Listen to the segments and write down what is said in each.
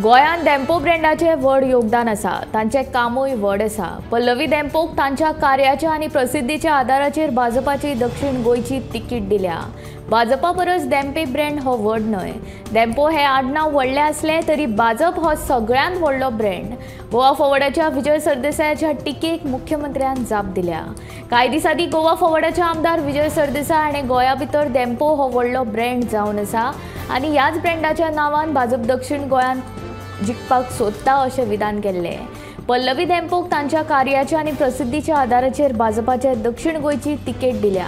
गोंयांत धेंपो ब्रँडाचें व्हड योगदान आसा, तांचें कामूय व्हड आसा। पल्लवी धेंपोक तांच्या कार्याच्या आनी प्रसिद्धीच्या आदाराचेर भाजपाची दक्षिण गोंयची तिकीट दिल्या। भाजपा परस धेंपे ब्रँड हो व्हड न्हय। धेंपो हे आडनांव व्हडलें आसलें तरी भाजप हो सगळ्यांत व्हडलो ब्रँड। गोवा फॉरवर्डाच्या विजय सरदेसायाच्या टिकेक मुख्यमंत्र्यान जाप दिल्या। कांय दीस आदीं गोवा फॉरवर्डाचे आमदार विजय सरदेसाय हाणें गोंया भितर धेंपो हो व्हडलो ब्रँड जावन आसा आनी ह्याच ब्रँडाच्या नांवान भाजप दक्षिण गोंयांत जिखपाक सोदता अशें विधान केल्लें। पल्लवी धेंपोक तांच्या कार्याच्या आनी प्रसिद्धीच्या आदाराचेर भाजपाचे दक्षिण गोंयची तिकेट दिल्या।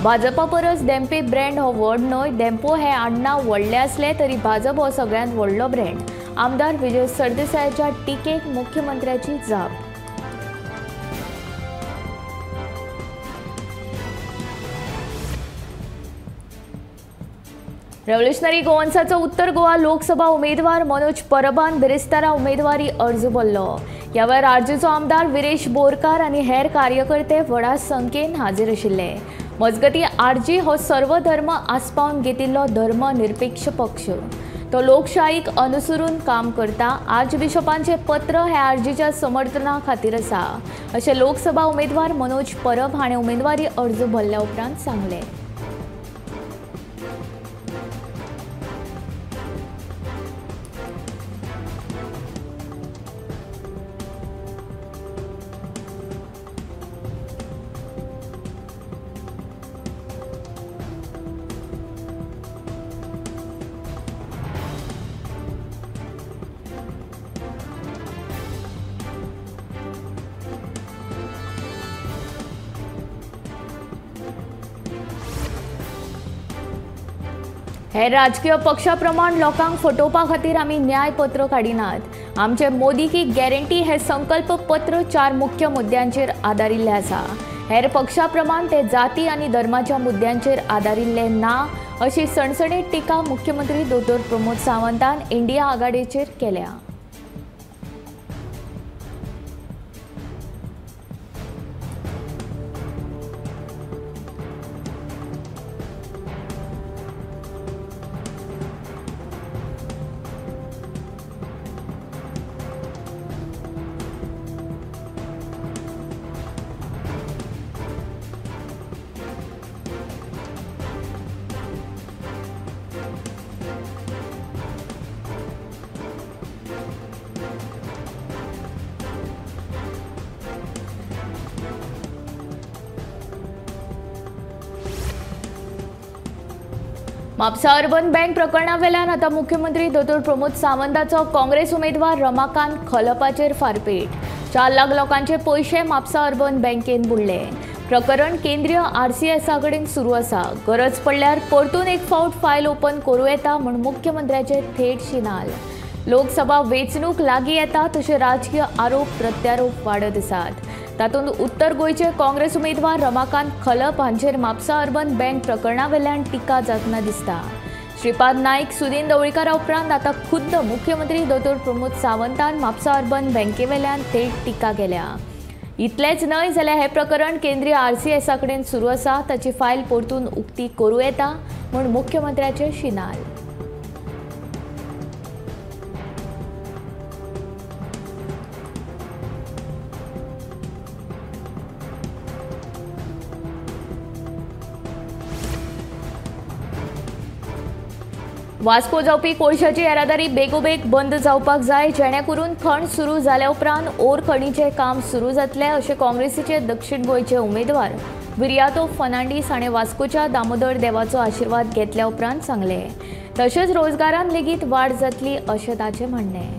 भाजपा परस धेंपे ब्रँड हो व्हड न्हय। धेंपो हे आडनांव व्हडलें आसलें तरी भाजप हो सगळ्यांत व्हडलो ब्रँड। आमदार विजय सरदेसायाच्या टिकेक मुख्यमंत्र्याची जाप। रेव्होल्युशनरी गोवन्साचो उत्तर गोवा लोकसभा उमेदवार मनोज परबान बिरेस्तारा उमेदवारी अर्ज भरलो। ह्या वेळार आरजीचो आमदार विरेश बोरकार आनी हेर कार्यकर्ते व्हडा संख्येन हाजीर आशिल्ले। मजगतीं आरजी हो सर्वधर्म आस्पावन घेतिल्लो धर्मनिरपेक्ष पक्ष, तो लोकशाहीक अनुसरून काम करता। आर्च बिशपांचें पत्र हे आरजीच्या समर्थना खातीर आसा अशें लोकसभा उमेदवार मनोज परब हाणें उमेदवारी अर्ज भरल्या उपरांत सांगलें। हे राजकीय पक्षा प्रमाण लोकांक फटोवपा खातीर आमी न्यायपत्र काडिनात। आमचे मोदी की गॅरंटी हे संकल्प पत्र 4 मुख्य मुद्द्यांचेर आदारिल्लें आसा। हेर पक्षा प्रमाण ते जाती आनी धर्माच्या मुद्द्यांचेर आदारिल्ले ना अशी सणसणीत टिका मुख्यमंत्री दोतोर प्रमोद सावंतान इंडिया आघाडीचेर केल्या। म्हापसा अर्बन बँक प्रकरणावेल्यान आतां मुख्यमंत्री दोतोर प्रमोद सावंताचो काँग्रेस उमेदवार रमाकांत खलपाचेर फारपेट। 4 लाख लोकांचे पयशे म्हापसा अर्बन बँकेन बुडले। प्रकरण केंद्रीय आरसीएसा कडेन सुरू आसा। गरज पडल्यार परतून एक फावट फायल ओपन करूं येता म्हूण मुख्यमंत्र्याचे थेट शिनाल। लोकसभा वेंचणूक लागीं येता तशे राजकीय आरोप प्रत्यारोप वाडत आसात। तातूंत उत्तर गोंयचे काँग्रेस उमेदवार रमाकांत खलप हांचेर म्हापसा अर्बन बँक प्रकरणावेल्यान टिका जातना दिसता। श्रीपाद नायक, सुदीन दवळीकारा उपरांत आतां खुद्द मुख्यमंत्री दोतोर प्रमोद सावंतान म्हापसा अर्बन बँकेवेल्यान थेट टिका केल्या। इतलेंच न्हय जाल्यार हें प्रकरण केंद्रीय आरसीएसा कडेन सुरू आसा, ताची फायल परतून उक्ती करूं येता म्हूण मुख्यमंत्र्याचे शिनाल। वास्को जावपी कोळशाची येरादारी बेगोबेग बंद जावपाक जाय, जेणेकरून खण सुरू जाल्या उपरांत ओर खणीचें काम सुरू जातलें अशें काँग्रेसीचे दक्षिण गोंयचे उमेदवार विरियातो फर्नांडीस हाणें वास्कोच्या दामोदर देवाचो आशिर्वाद घेतल्या उपरांत सांगलें। तशेंच रोजगारान लेगीत वाड जातली अशें ताचें म्हणणें।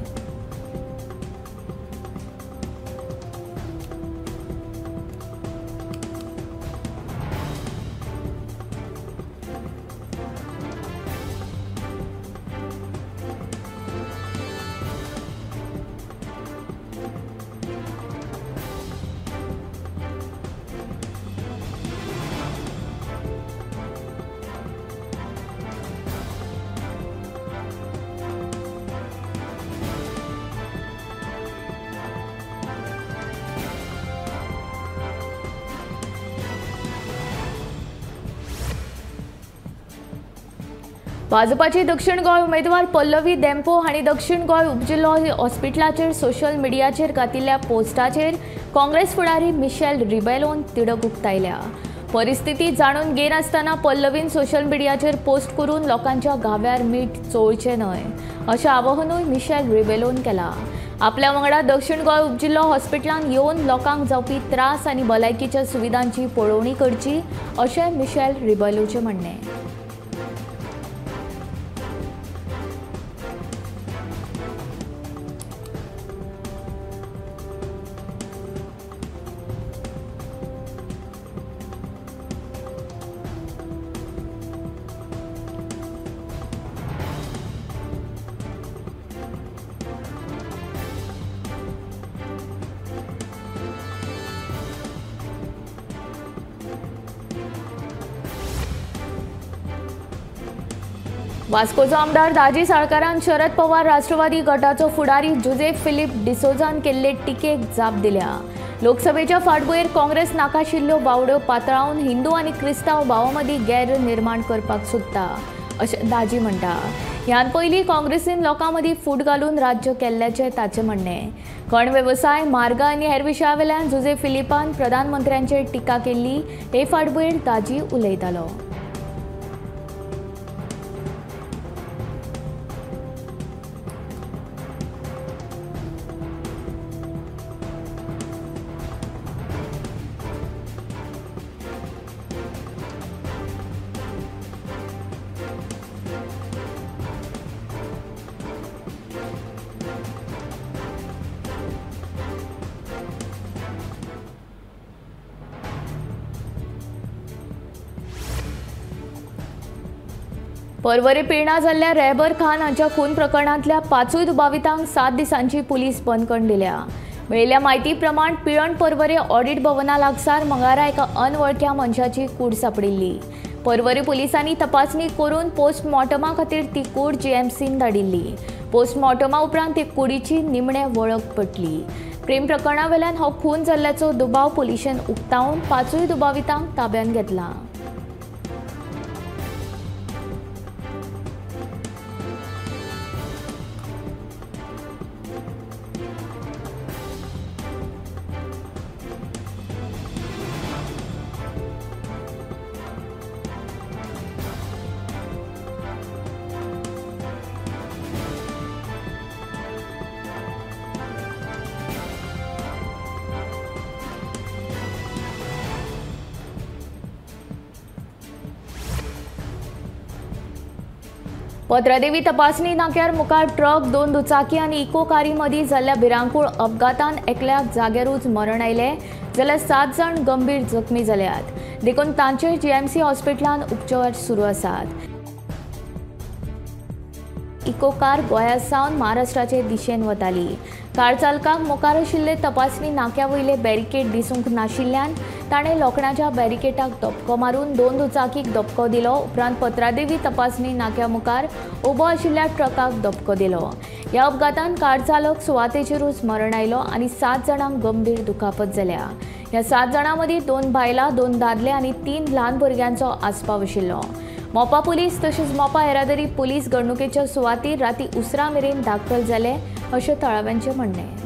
भाजपाची दक्षिण गोंय उमेदवार पल्लवी देंपो हांणी दक्षिण गोंय उपजिल्लो हॉस्पिटलाचेर सोशल मिडियाचेर घातिल्ल्या पोस्टाचेर काँग्रेस फुडारी मिशेल रिबेलोन तिडक उक्तायल्या। परिस्थिती जाणून घेनासतना पल्लवीन सोशल मिडियाचेर पोस्ट करून लोकांच्या घाव्यार मीठ चोळचें न्हय अशें आवाहनूय मिशेल रिबेलोन केलां। आपल्या वांगडा दक्षिण गोंय उपजिल्लो हॉस्पिटलांत येवन लोकांक जावपी त्रास आनी भलायकीच्या सुविधांची पळोवणी करची अशें मिशेल रिबेलोचें म्हणणें। वास्कोचो आमदार दाजी साळकारान शरद पवार राष्ट्रवादी गटाचो फुडारी जुझेफ फिलीप डिसोजान केल्ले टिकेक जाप दिल्या। लोकसभेच्या फाटभुंयेर काँग्रेस नाकाशिल्ल्यो बावड्यो पातळावन हिंदू आनी क्रिस्तांव भावां मदीं गैर निर्माण करपाक सोदता अशें दाजी म्हणटा। ह्यान पयलीं काँग्रेसीन लोकां मदीं फूट घालून राज्य केल्ल्याचें ताचें म्हणणें। खण वेवसाय, मार्ग आनी हेर विशया वेल्यान जुझे फिलिपान प्रधानमंत्र्यांचेर टिका केल्ली। हे फाटभुंयेर दाजी उलयतालो। पर्वरी पिळर्णा जाल्ल्या रेहबर खान हांच्या खून प्रकरणांतल्या 5 दुबावितांक 7 दिसांची पुलीस बंदखण दिल्या। मेळिल्ल्या म्हायती प्रमाण पिळर्ण पर्वरे ऑडिट भवना लागसार मंगळारा एका अनवळख्या मनशाची कूड सांपडिल्ली। पर्वरी पुलिसांनी तपासणी करून पोस्टमॉर्टमा खातीर ती कूड जीएमसीन धाडिल्ली। पोस्टमॉर्टमा उपरांत ते कुडीची निमणे वळख पटली। प्रेम प्रकरणा वेल्यान हो खून जाल्ल्याचो दुबाव पुलिशेन उक्तावन 5 दुबावितांक ताब्यांत घेतला। पत्रादेवी तपासणी नाक्यार मुखार ट्रक, 2 दुचाकी आनी इको कारी मदीं जाल्ल्या भिरांकूळ अपघातान एकल्याक जाग्यारूच मरण आयलें जाल्यार 7 जाण गंभीर जखमी जाल्यात। देखून तांचेर जीएमसी हॉस्पिटलांत उपचार सुरू आसात। इको कार गोंया सावन महाराष्ट्राचे दिशेन वताली। कार चालकाक मुखार आशिल्ले तपासणी नाक्या वयले बॅरिकेड दिसूंक नाशिल्ल्यान ताणें लोखणाच्या बॅरिकेडाक धपको मारून 2 दुचाकीक धपको दिलो। उपरांत पत्रादेवी तपासणी नाक्या मुखार उबो आशिल्ल्या ट्रकाक धपको दिलो। ह्या अपघातान कार चालक सुवातेचेरूच मरण आयलो आनी 7 जाणांक गंभीर दुखापत जाल्या। ह्या 7 जाणां मदीं 2 बायलां, 2 दादले आनी 3 ल्हान भुरग्यांचो आस्पाव आशिल्लो। मोपा पुलीस तशेंच मोपा येरादारी पुलीस घडणुकेच्या सुवातीर राती उसरां मेरेन दाखल जाले अशें थळाव्यांचें म्हणणें।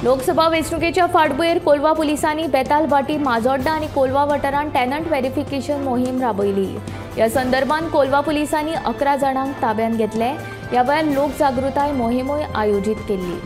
लोकसभा वेंचणुकेच्या फाटभुंयेर कोलवा पुलिसांनी बेतालभाटी, माजोड्डा आनी कोलवा वाठारांत टेनंट व्हेरिफिकेशन मोहीम राबयली। ह्या संदर्भात कोलवा पुलिसांनी 11 जाणांक ताब्यांत घेतले। ह्या वेळार लोकजागृताय मोहिमूय आयोजीत केल्ली।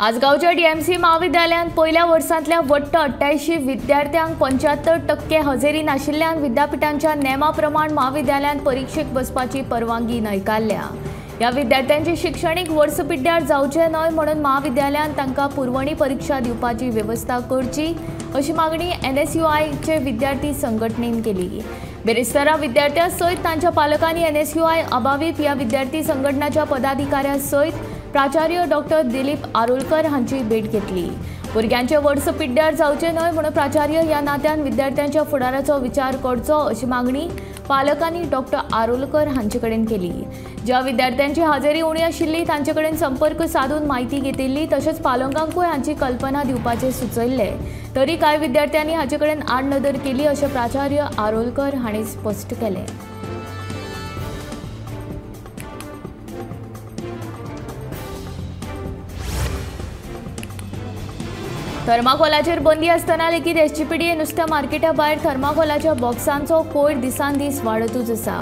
आजगांवच्या डीएमसी म्हाविद्यालयांत पयल्या वर्सांतल्या वट्ट 88 विद्यार्थ्यांक 75% हजेरी नाशिल्ल्यान विद्यापिठांच्या नेमा प्रमाण म्हाविद्यालयांत परिक्षेक बसपाची परवानगी न्हयकारल्या. ह्या विद्यार्थ्यांची शिक्षणीक वर्स पिड्ड्यार जावचें न्हय म्हणून म्हाविद्यालयान तांकां पुरवणी परिक्षा दिवपाची वेवस्था करची अशी मागणी एनएसयूआयचे विद्यार्थी संघटनेन केली. बेरेस्तारा विद्यार्थ्यां सयत तांच्या पालकांनी एनएसयूआय अबावीप ह्या विद्यार्थी संघटनाच्या पदाधिकाऱ्यां सयत प्राचार्य डॉक्टर दिलीप आरोलकर हांची भेट घेतली. भुरग्यांचे वर्स पिड्ड्यार जावचें न्हय म्हणून प्राचार्य ह्या नात्यान विद्यार्थ्यांच्या फुडाराचो विचार करचो अशी मागणी पालकांनी डॉक्टर आरोलकर हांचे कडेन केली. ज्या विद्यार्थ्यांची हाजेरी उणी आशिल्ली तांचे कडेन संपर्क साधून म्हायती घेतिल्ली तशेंच पालकांकूय हांची कल्पना दिवपाचें सुचयल्लें. तरी कांय विद्यार्थ्यांनी हाचे कडेन आडनदर केली अशें प्राचार्य आरोलकर हांणी स्पश्ट केलें. थर्माकोलाचेर बंदी आसतना लेगीत एसजीपीडीए नुस्त्या मार्केटा भायर थर्माकोलाच्या बॉक्सांचो कोयर दिसान दीस वाडतूच आसा.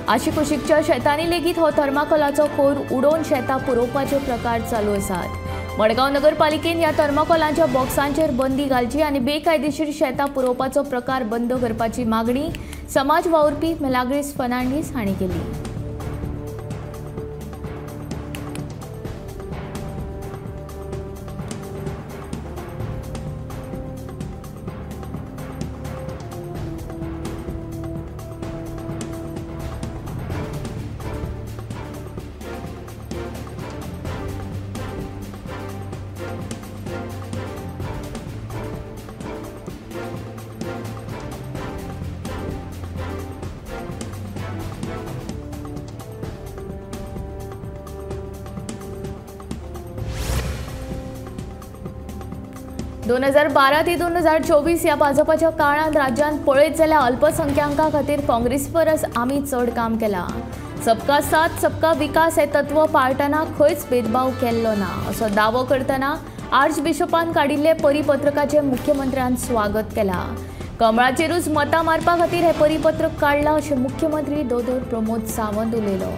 आशिकुशीकच्या शेतांनी लेगीत हो थर्माकोलाचो कोयर उडोवन शेतां पुरोवपाचे प्रकार चालू आसात. मडगांव नगरपालिकेन ह्या थर्माकोलाच्या बॉक्सांचेर बंदी घालची आनी बेकायदेशीर शेतां पुरोवपाचो प्रकार बंद करपाची मागणी समाज वावुरपी मेलाग्रीस फर्नांडीस हांणी केली. दोन 2012 ते 2024 ह्या भाजपाच्या काळांत राज्यांत पळयत जाल्यार अल्पसंख्यांका खातीर काँग्रेस परस आमी चड काम केलां. सबका साथ सबका विकास हे तत्व पाळटना खंयच भेदभाव केल्लो ना असो दावो करतना आर्च बिशपान काडिल्ले परिपत्रकाचें मुख्यमंत्र्यान स्वागत केलां. कमळाचेरूच मतां मारपा खातीर हें परिपत्रक काडलां अशें मुख्यमंत्री दोतोर प्रमोद सावंत उलयलो.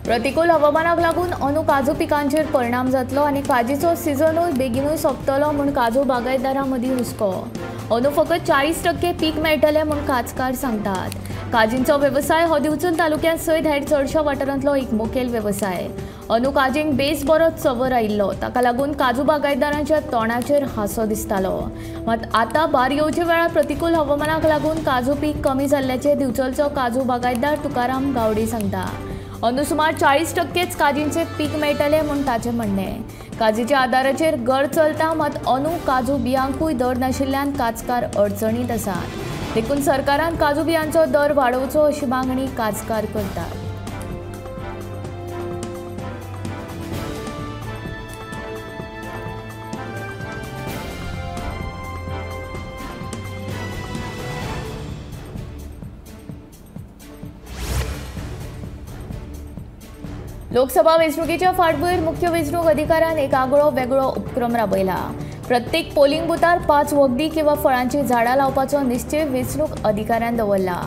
प्रतिकूल हवामानाक लागून अंदू काजू पिकांचेर परिणाम जातलो आनी काजीचो सिजनूय बेगीनूय सोंपतलो म्हूण काजू बागायतदारां मदीं हुस्को. अंदू फकत 40% पीक मेळटलें म्हूण काजकार सांगतात. काजींचो वेवसाय हो दिवचल तालुक्यांत सयत हेर चडश्या वाठारांतलो एक मुखेल वेवसाय. अंदू काजींक बेस बरो चवर आयिल्लो, ताका लागून काजू बागायतदारांच्या तोंडाचेर हांसो दिसतालो. मात आतां भार येवचे वेळार प्रतिकूल हवामानाक लागून काजू पीक कमी जाल्ल्याचें दिवचलचो काजू बागायतदार तुकाराम गावडे सांगता. अंदू सुमार 40% काजींचे पीक मेळटलें म्हूण ताचें म्हणणें. काजीच्या आदाराचेर घर चलता, मात अंदू काजू बियांकूय दर नाशिल्ल्यान काजकार अडचणींत आसात. देखून सरकारान काजू बियांचो दर वाडोवचो अशी मागणी काजकार करतात. लोकसभा वेंचणुकेच्या फाटभूंयेर मुख्य वेंचणूक अधिकाऱ्यान एक आगळो वेगळो उपक्रम राबयला. प्रत्येक पोलिंग बुथार 5 वखदी किंवा फळांची झाडां लावपाचो निश्चय वेंचणूक अधिकाऱ्यान दवरला.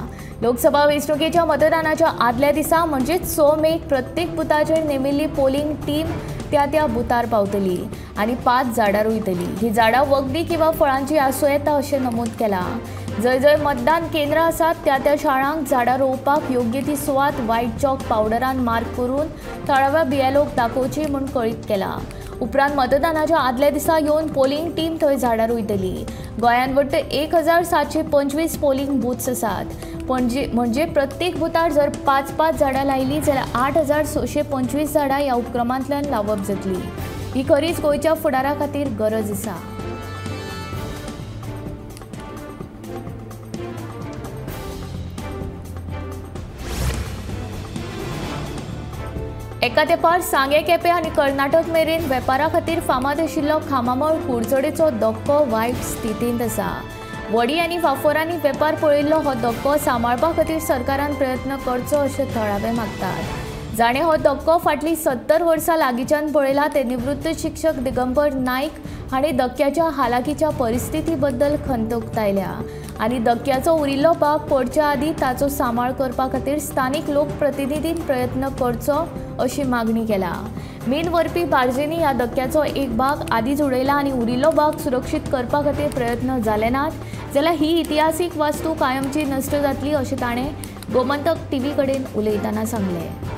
लोकसभा वेंचणुकेच्या मतदानाच्या आदल्या दिसा म्हणजेच 6 मेक प्रत्येक बुथाचेर नेमिल्ली पोलिंग टीम त्या त्या बुथार पावतली आनी 5 झाडां रोयतली. ही झाडां वखदी किंवा फळांची आसूं येता अशें नमूद केलां. जंय जंय मतदान केंद्रां आसात त्या त्या शाळांक झाडां रोवपाक योग्य ती सुवात व्हायट चॉक पावडरान मार्क करून थळाव्या बीएलओक दाखोवची म्हूण कळीत केलां. उपरांत मतदानाच्या आदल्या दिसा येवन पोलिंग टीम थंय झाडां रोयतली. गोंयांत वट्ट 1725 पोलिंग बूथ्स आसात. पणजे म्हणजे प्रत्येक बुथार जर 5-5 झाडां लायलीं जाल्यार 8625 झाडां ह्या उपक्रमांतल्यान लावप जातली. ही खरीच गोंयच्या फुडारा खातीर गरज आसा. एका तेंपार सांगें, केपें आनी कर्नाटक मेरेन वेपारा खातीर फामाद आशिल्लो खामामळ कुडचडेचो धक्को वायट स्थितींत आसा। वडी आनी वाफोरांनी वेपार पळयिल्लो हो धक्को सांबाळपा खातीर सरकारान प्रयत्न करचो अशें थळावे मागतात। जाणें हो धक्को फाटलीं 70 वर्सां लागींच्यान पळयला ते निवृत्त शिक्षक दिगंबर नायक हांणी धक्क्याच्या हालाकीच्या परिस्थिती बद्दल खंत उक्तायल्या आनी धक्क्याचो उरिल्लो भाग पडच्या आदीं ताचो सांबाळ करपा खातीर स्थानीक लोकप्रतिनिधीन प्रयत्न करचो अशी मागणी केल्या। मीन व्हरपी बार्जींनी ह्या धक्क्याचो एक भाग आदींच उडयला आनी उरिल्लो भाग सुरक्षीत करपा खातीर प्रयत्न जाले नात जाल्यार ही इतिहासीक वास्तू कायमची नश्ट जातली अशें ताणें गोमंतक टीव्ही कडेन उलयतना सांगलें।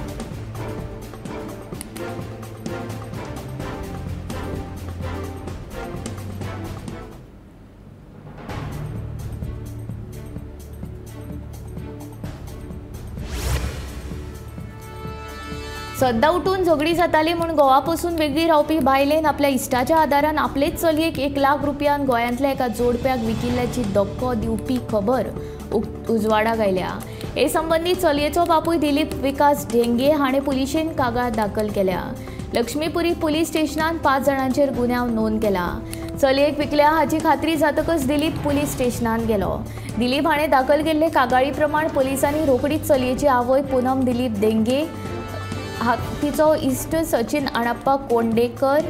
सद्दां उठून झगडी जाताली म्हूण गोवा पसून वेगळी रावपी बायलेन आपल्या इश्टाच्या आदारान आपलेच चलयेक 1 लाख रुपयान गोंयांतल्या एका जोडप्याक विकिल्ल्याची धक्को दिवपी खबर उजवाडाक आयल्या। हे संबंदी चलयेचो बापूय दिलीप विकास ढेंगे हाणें पुलिशेन कागाळ दाखल केल्या। लक्ष्मीपुरी पुलीस स्टेशनान 5 जाणांचेर गुन्यांव नोंद केला। चलयेक विकल्या हाची खात्री जातकच दिलीप पुलीस स्टेशनान गेलो। दिलीप हाणें दाखल केल्ले कागाळी प्रमाण पुलिसांनी रोखडीच चलयेची आवय पूनम दिलीप ढेंगे, तिचो इश्ट सचिन अणप्पा कोंडेकर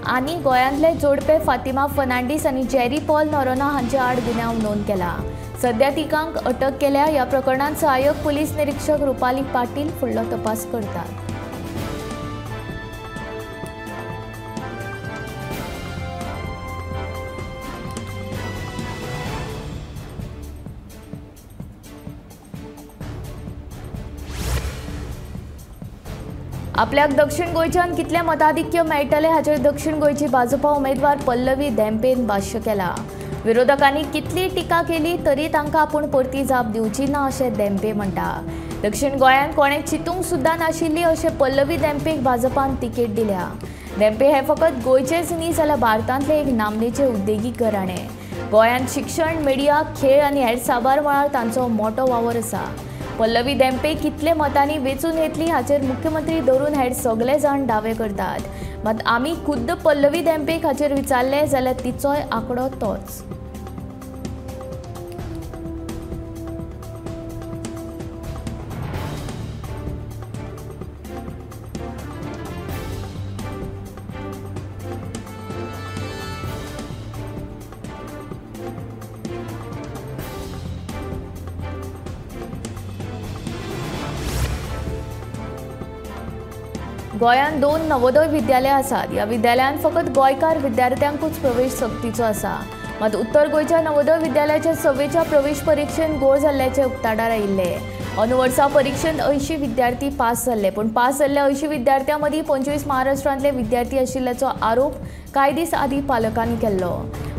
आनी गोंयांतले जोडपे फातिमा फर्नांडीस आनी जेरी पॉल नोरोना हांचे आड गुन्यांव नोंद केला। सध्या तिगांक अटक केल्या। ह्या प्रकरणांत सहाय्यक पुलीस निरीक्षक रुपाली पाटील फुडलो तपास करतात। आपल्याक दक्षिण गोंयच्यान कितलें मताधिक्य मेळटलें हाचेर दक्षिण गोंयची भाजपा उमेदवार पल्लवी धेंपेन भाश्य केलां। विरोधकांनी कितली टिका केली तरी तांकां आपूण परती जाप दिवची ना अशें धेंपे म्हणटा। दक्षिण गोंयांत कोणें चिंतूंक सुद्दां नाशिल्ली अशें पल्लवी धेंपेक भाजपान तिकेट दिल्या। धेंपे हे फकत गोंयचेच न्ही जाल्यार भारतांतलें एक नामनेचें उद्देगीक घराणें। गोंयांत शिक्षण, मिडिया, खेळ आनी हेर साबार मळार तांचो मोटो वावर आसा। पल्लवी धेंपे कितले मतांनी वेंचून येतली हाचेर मुख्यमंत्री धरून हेर सगळे जाण दावे करतात। मात आमी खुद्द पल्लवी धेंपेक हाचेर विचारलें जाल्यार तिचोय आंकडो तोच। गोंयांत 2 नवोदय विद्यालयां आसात। ह्या विद्यालयांत फकत गोंयकार विद्यार्थ्यांकूच प्रवेश सक्तीचो आसा। मात उत्तर गोंयच्या नवोदय विद्यालयाच्या 6वेच्या प्रवेश परिक्षेंत गोळ जाल्ल्याचें उक्ताडार आयिल्लें। अंदू वर्सा परिक्षेंत 80 विद्यार्थी पास जाल्ले, पूण पास जाल्ल्या 80 विद्यार्थ्यां मदीं 25 महाराष्ट्रांतले विद्यार्थी आशिल्ल्याचो आरोप कांय दीस आदीं पालकांनी केल्लो।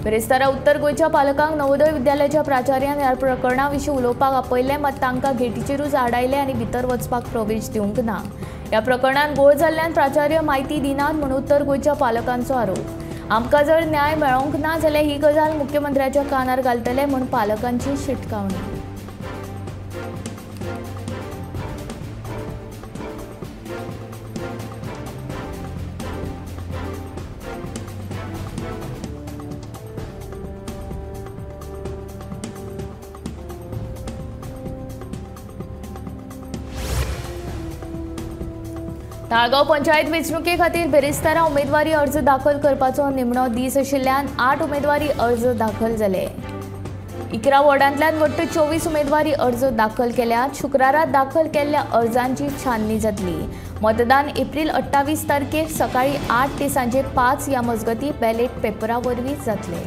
बिरेस्तारा उत्तर गोंयच्या पालकांक नवोदय विद्यालयाच्या प्राचार्यान ह्या प्रकरणा विशीं उलोवपाक आपयलें, मात तांकां गेटीचेरूच आडायले आनी भितर वचपाक प्रवेश दिवंक ना। ह्या प्रकरणांत गोळ जाल्ल्यान प्राचार्य म्हायती दिनात म्हूण उत्तर गोंयच्या पालकांचो आरोप। आमकां जर न्याय मेळोंक ना जाल्यार ही गजाल मुख्यमंत्र्याच्या कानार घालतले म्हूण पालकांची शिटकावणी। ताळगांव पंचायत वेंचणुके खातीर बिरेस्तारा उमेदवारी अर्ज दाखल करपाचो निमणो दीस आशिल्ल्यान 8 उमेदवारी अर्ज दाखल जाले। 11 वॉर्डांतल्यान वट्ट 24 उमेदवारी अर्ज दाखल केल्यात। शुक्रारा दाखल केल्ल्या अर्जांची छाननी जातली। मतदान एप्रील 28 तारखेर सकाळी 8 ते सांजे 5 ह्या मजगतीं बॅलेट पेपरा वरवीं जातले।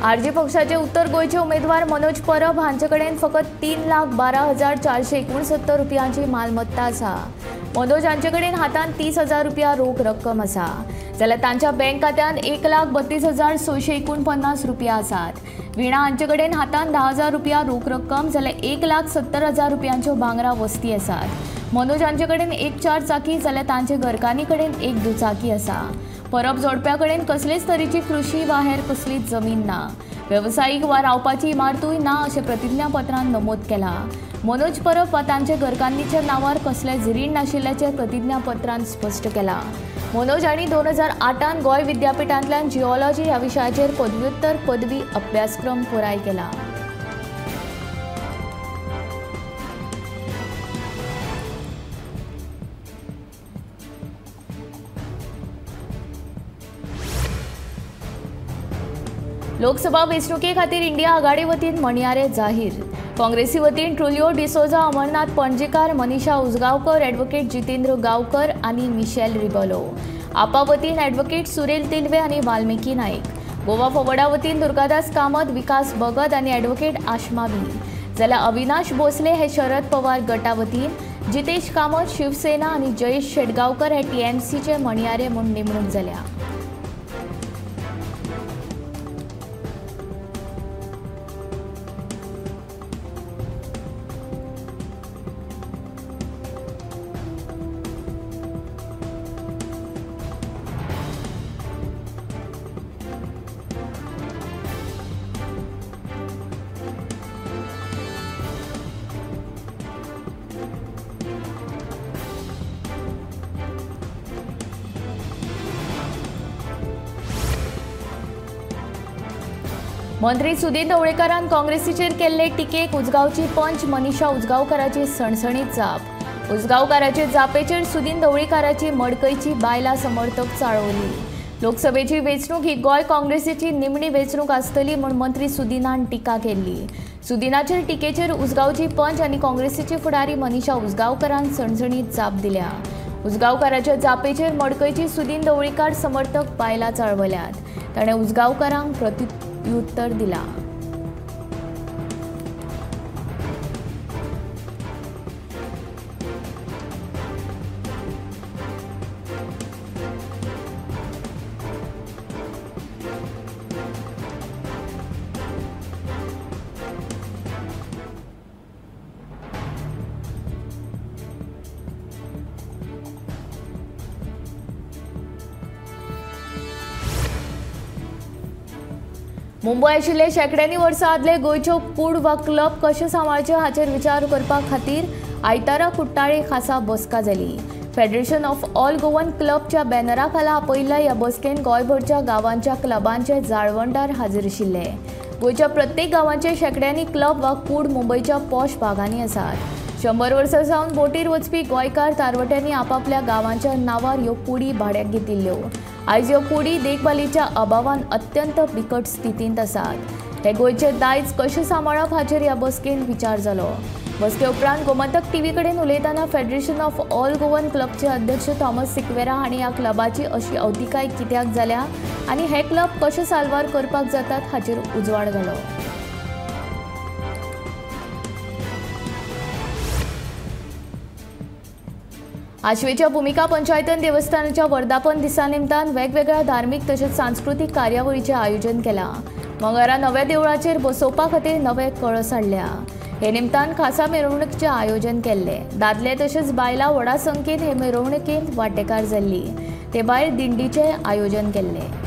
आरजी पक्षाचे उत्तर गोंयचे उमेदवार मनोज परब हांचे कडेन फकत 3,12,469 रुपयांची मालमत्ता आसा। मनोज हांचे कडेन हातांत 30,000 रुपया रोख रक्कम आसा, जाल्यार तांच्या बँक खात्यांत 1,32,649 रुपया आसात। वीणा हांचे कडेन हातांत 10,000 रुपया रोख रक्कम जाल्यार 1,70,000 रुपयांच्यो भांगरा वस्ती आसात। मनोज हांचे कडेन एक 4 चाकी जाल्यार तांचे घरकान्नी कडेन एक दुचाकी आसा। परब जोडप्या कडेन कसलेच तरेची कृशी वा हेर कसलीच जमीन ना, वेवसायीक वा रावपाची इमारतूय ना अशें प्रतिज्ञापत्रांत नमूद केलां। मनोज परब वा तांचे घरकान्नीच्या नांवार कसलेंच रीण नाशिल्ल्याचें प्रतिज्ञापत्रांत स्पश्ट केलां। मनोज हांणी 2008 गोंय विद्यापिठांतल्यान जिओलॉजी ह्या विशयाचेर पदव्युत्तर पदवी अभ्यासक्रम पुराय केला। लोकसभा वेंचणुके खातीर इंडिया आघाडी वतीन म्हणयारे जाहीर। काँग्रेसी वतीन ट्रुलियो डिसोजा, अमरनाथ पणजीकार, मनीषा उजगांवकर, ॲडव्होकेट जितेंद्र गांवकर आनी मिशेल रिबलो। आपा वतीन ॲडव्होकेट सुरेल तिलवे आनी वाल्मिकी नाईक। गोवा फॉवर्डा वतीन दुर्गादास कामत, विकास भगत आनी ॲडव्होकेट आशमा बी। जाल्यार अविनाश भोसले हे शरद पवार गटा वतीन, जितेश कामत शिवसेना आनी जयेश शेटगांवकर हे टीएमसीचे म्हणयारे म्हूण नेमणूक जाल्या। मंत्री सुदीन ढवळीकारान काँग्रेसीचेर केल्ले टिकेक उजगांवची पंच मनीषा उजगांवकाराची सणसणीत जाप। उजगांवकाराचे जापेचेर सुदीन ढवळीकाराची मडकयची बायलां समर्थक चाळवली। लोकसभेची वेंचणूक ही गोंय काँग्रेसीची निमणी वेंचणूक आसतली म्हूण मंत्री सुदीनान टिका केल्ली। सुदीनाचेर टिकेचेर उजगांवची पंच आनी काँग्रेसीची फुडारी मनीषा उजगांवकारान सणसणीत जाप दिल्या। उजगांवकाराच्या जापेचेर मडकयची सुदीन ढवळीकार समर्थक बायलां चाळवल्यात। ताणें उजगांवकारांक प्रत्युत्तर दिला। मुंबय आशिल्ले शेंकड्यांनी वर्सां आदले गोंयच्यो कूड वा क्लब कशें सांबाळचे हाचेर विचार करपा खातीर आयतारा कुट्टाळे खासा बसका जाली। फेडरेशन ऑफ ऑल गोवन क्लबच्या बॅनरा खाला आपयिल्ल्या ह्या बसकेन गोंयभरच्या गांवांच्या क्लबांचे जाळवणदार हाजीर आशिल्ले। गोंयच्या प्रत्येक गांवांचे शेंकड्यांनी क्लब वा कूड मुंबयच्या पॉश भागांनी आसात। 100 वर्सां सावन बोटीर वचपी गोंयकार तारवट्यांनी आपापल्या गांवांच्या नांवार ह्यो कुडी भाड्याक घेतिल्ल्यो। आयज ह्यो कुडी देखभालीच्या अभावान अत्यंत बिकट स्थितींत आसात। हे गोंयचे दायज कशें सांबाळप हाचेर ह्या बसकेन विचार जालो। बसके उपरांत गोमंतक टीव्ही कडेन उलयतना फेडरेशन ऑफ ऑल गोवन क्लबचे अध्यक्ष थॉमस सिक्वेरा हांणी ह्या क्लबाची अशी अवतिकाय कित्याक जाल्या आनी हे क्लब कशें साल्वार करपाक जातात हाचेर उजवाड घालो। आशवेच्या भूमिका पंचायतन देवस्थानाच्या वर्धापन दिसा निमतान वेगवेगळ्या धार्मिक तशेंच सांस्कृतीक कार्यावळीचें आयोजन केलां। मंगळारा नव्या देवळाचेर बसोवपा खातीर नवे कळस हाडल्या। हे निमतान खासा मिरवणुकीचें आयोजन केल्लें। दादले तशेंच बायलां व्हडा संख्येन हे मिरवणुकेंत वांटेकार जाल्ली। ते भायर दिंडीचें आयोजन केल्लें।